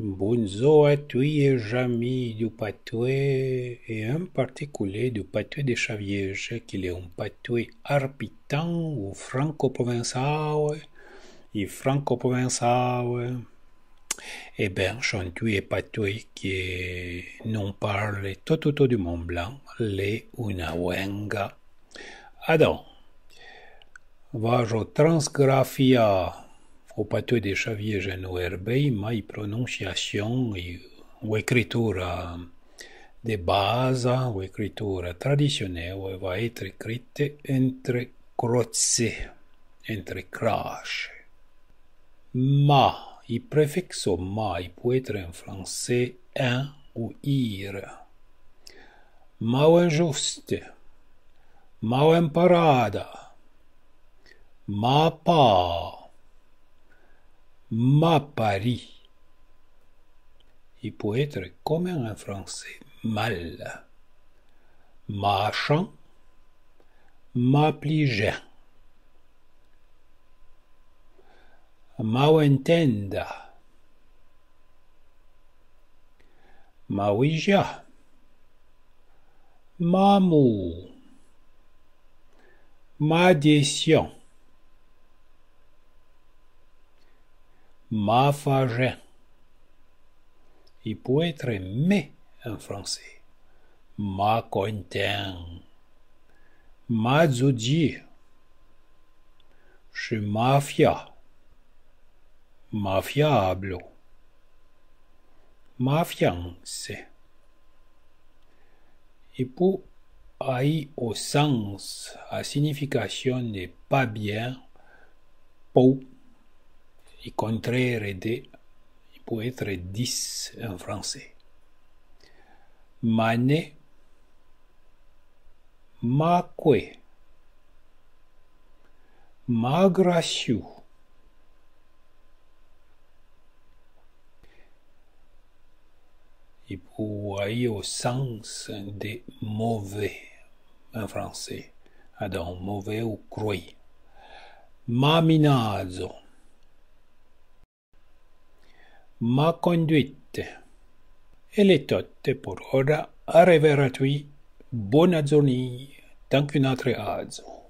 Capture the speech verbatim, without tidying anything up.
Bondzor a tui é j'ami du patoué, é en particulié du patoué de Chavyèje, qu'il est un patoué arpitan ou francoprovençal, é francoprovençal. É ben, chon tui é patoué que non parle tot autour du Mont Blanc, l'é una wenga. Adon, vajo transgrafià o patoué de Chavyèje en O R B, ma i prononciachon, i, o écritura de baza, o écritura tradichonèla, va étre écrite entre crotse, entre crache. Ma, i préfixo ma, i pou étre en fransé en ou ir. Mau enjuste, mau emparada, ma pa, ma pari. I pou étre comme en fransé, mal. Ma chan, ma pli jen. Mau entenda. Mau ija. Mamu. Ma diesion. Ma fajen. I pou étre me en fransé. Ma konten. Ma dzudji. Che ma fia. Ma fiablo. Ma fianse. I pou ai o sans, a significachon de pa bien, pou, i contraire de, i pou étre dis en fransé. Mane, ma koué, ma grasiou. I pou ai o sans de mové en fransé. Adon, mové ou kroi. Ma minadzo. Ma konduite. E l'é tot por ora, a revère a tui, bona dzornì, tanque un atre adzo.